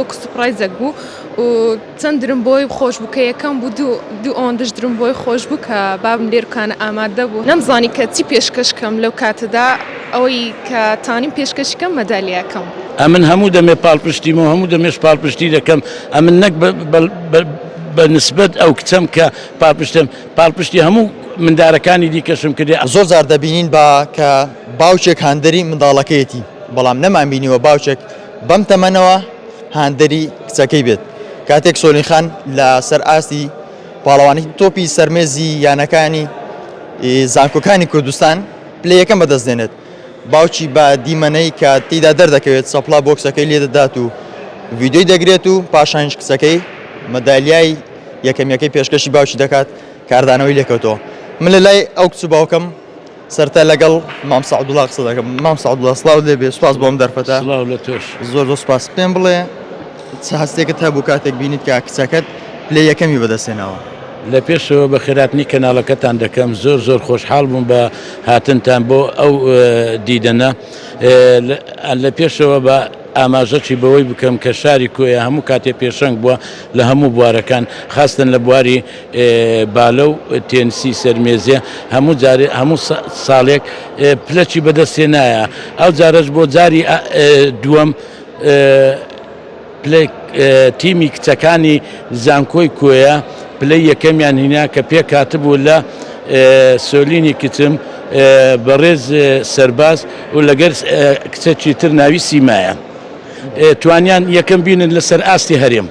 وەکو surprise ێک بوو و چەند درم بۆی خۆش بوو کە یەکەم بوو دوو دوو ئەوەندەش درم بۆی خۆش بوو کە بابم لێرکانە ئامادە بوو نەمزانی کە چی پێشکەش کەم لەو کاتەدا ئەوەی کە تانیم پێشکەش کەم مەدالیاکەم. ئەمن هەموو دەمێ پاڵپشتیم و هەموو دەمێش پاڵپشتی دەکەم ئەمن نەک بە نسبەت ئەو کچەم کە پاڵپشتم پاڵپشتی هەموو مندارەکانی دیکەشم کردێ. زۆر جار دەبینین بە کە باوکێک هاندەری منداڵەکەیەتی بەڵام نەمانبینیوە باوکێک بەم تەمەنەوە هاندەری کچەکەی بێت کاتێک سۆلین خان لە سەر ئاستی پاڵەوانی تۆپی سەرمێزی یانەکانی زانکۆکانی کوردستان پلە یەکەم بەدەست دێنێت باوکی بە دیمەنەی کە تێیدا دەردەکەوێت سەپڵا بۆکسەکەی لێدەدات و ڤیدیۆی دەگرێت و پاشانیش کچەکەی مەدالیای یەکەمیەکەی پێشکەشی باوکی دەکات کاردانەوەی لێکەوتەوە من لە لای ئەو کچ و باوکەم سەرتا لەگەڵ مام سەعدوڵا قسە دەکەم مام سەعدوڵا سڵاو لێ بێ سوپاس بۆم دەرفەتە سڵاو لە تۆش زۆر زۆر سوپاس پێم بڵێ چ هەستێکت هەبوو کاتێک بینیت کە کچەکەت پلەی یەکەمی بەدەستهێناوە؟ لە پێشەوە بەخێراتنی کەناڵەکەتان دەکەم زۆر زۆر خۆشحاڵ بووم بە هاتنتان بۆ ئەو دیدەنە لە پێشەوە بە ئاماژەکی بەوەی بکەم کە شاری کۆیە هەموو کاتێ پێشەنگ بووە لە هەموو بوارەکان خاستن لە بواری بالە و تێنسی سەرمێزێ هەموو جارێ هەموو ساڵێک پلەکی بەدەستێ نایە ئەو جارەش بۆ جاری دووەم پلەی تیمی کچەکانی زانکۆی کۆیە پلەی یەکەمیان هینا کە پێکهاتبوو لە سۆلینی کچم بەڕێز سەرباز و لەگەر کچەکی تر ناوی سیمایە توانیان یەکەم بینن لەسەر ئاستی هەرێم.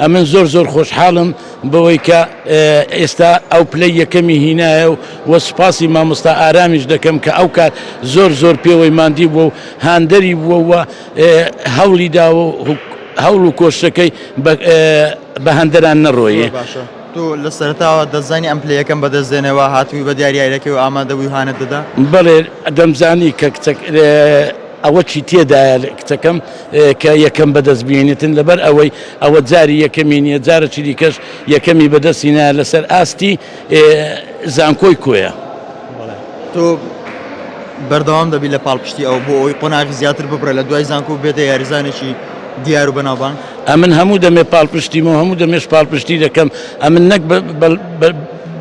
ئەمن زۆر زۆر خۆشحاڵم بەوەی کە ئێستا ئەو پلەی یەکەمی هینایە و وە سوپاسی مامۆستا ئارامیش دەکەم کە ئەو کات زۆر زۆر پێوەی ماندی بووە و هاندەری بووە و هەوڵی داوە و هەوڵ و کۆششەکەی بە هەندەران نەڕۆیی. زۆر باشە تۆ لە سەرەتاوە دەتزانی ئەم پلە یەکەم بەدەست دێنێ و هاتبووی بە دیاری یاریەکەی و ئامادە بووی و هانت دەدا؟ بەڵێ دەمزانی کە کچەک ئەوە چی تێدایە کچەکەم کە یەکەم بەدەست بێنێتن لەبەر ئەوەی ئەوە جاری یەکەمی نییە جارێکی دیکەش یەکەمی بەدەستی نایە لەسەر ئاستی زانکۆی کۆیە. تۆ بەردەوام دەبی لە پاڵپشتی ئەو بۆ ئەوەی قۆناغی زیاتر ببڕێ لە دوای زانکۆ بێتە یاریزانێکی دیار و بەناوبانگ؟ ئەمن هەموو دەمێ پاڵپشتیم و هەموو دەمێش پاڵپشتی دەکەم ئەمن نەک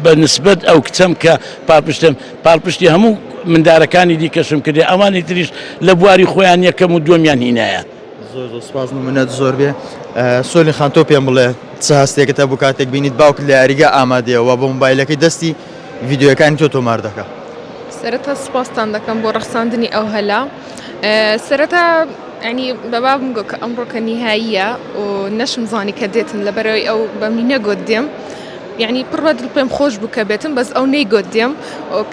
بە نسبەت ئەو کچەم کە پاڵپشتم پاڵپشتی هەموو مندارەکانی دیکەشم کردێ ئەوانی تریش لە بواری خۆیان یەکەم و دووەمیان هینایە. زۆر زۆر سپاس نمونەت زۆر بێ سۆلین خان تۆ پێم بڵێ چ هەستێکت هەبوو کاتێک بینیت باوکت لە یاریگا ئامادەیە و بە مۆبایلەکەی دەستی ڤیدیۆیەکانی تۆ تۆمار دەکا؟ سەرەتا سپاستان دەکەم بۆ ڕەخساندنی ئەو هەلە سەرەتا ینی بە بابم گۆ کە ئەمڕۆ کە نیهاییە و نەشم زانی کە دێتن لەبەرەوەی ئەو بەمنی نەگۆت دێم یعنی پڕ بە دڵ پێم خۆش بوو کە بێتم بەس ئەو نەیگۆت دێم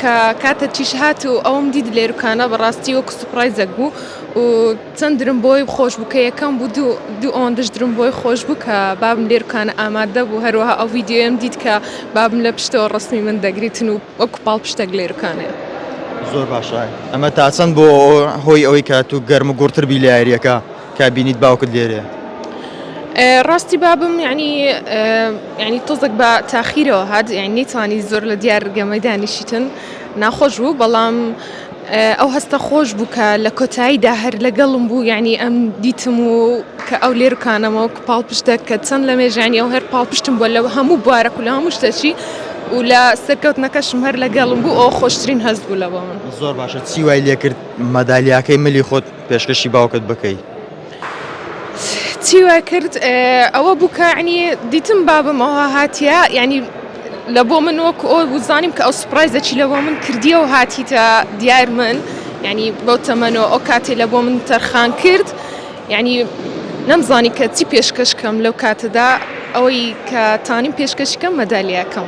کە کاتە چیش هات و ئەوم دیت لێرکانە بەڕاستی وەکو surprise ێک بوو و چەند درم بۆی خۆش بوو کە یەکەم بوو دوو دوو ئەوەندەش درم بۆی خۆش بوو کە بابم لێرکانە ئامادە بوو هەروەها ئەو ڤیدیۆیەم دیت کە بابم لە پشتەوە ڕەسمی من دەگریتن و وەکو پاڵپشتێک لێرکانەیە. زۆر باشە ئەمە تا چەند بۆ هۆی ئەوەی کە تو گەرم و گوڕتر بی لە یاریەکە کە بینیت باوکت لێرەیە؟ ڕاستی بابم یعنی یعنی تۆزێک بە تاخیرەوە هات یعنی نەیتوانی زۆر لە دیار گەمەی دانیشیتن ناخۆش بوو بەڵام ئەو هەستە خۆش بوو کە لە کۆتاییدا هەر لەگەڵم بوو یعنی ئەم دیتم و کە ئەو لێرکانەمە وەکو پاڵپشتە کە چەند لە مێژانی ئەو هەر پاڵپشتم بووە لە هەموو بوارەک و لە هەموو شتەچی و لە سەرکەوتنەکەشم هەر لەگەڵم بوو ئەو خۆشترین هەست بوو لە بۆ من. زۆر باشە چی وای لێکرد مەدالیاکەی ملی خۆت پێشکەشی باوکت بکەی؟ چی وای کرد ئەوە بوو کە یعنی دیتم بابم ئەوها هاتیە یعنی لە بۆ من وەکو ئەوە بوو زانیم کە ئەو surprise ەکی لە بۆ من کردیە و هاتیتە دیار من یعنی بەو تەمەنەوە ئەو کاتێ لە بۆ من تەرخان کرد یعنی نەمزانی کە چی پێشکەش کەم لەو کاتەدا ئەوەی کە تانیم پێشکەش کەم مەدالیاکەم.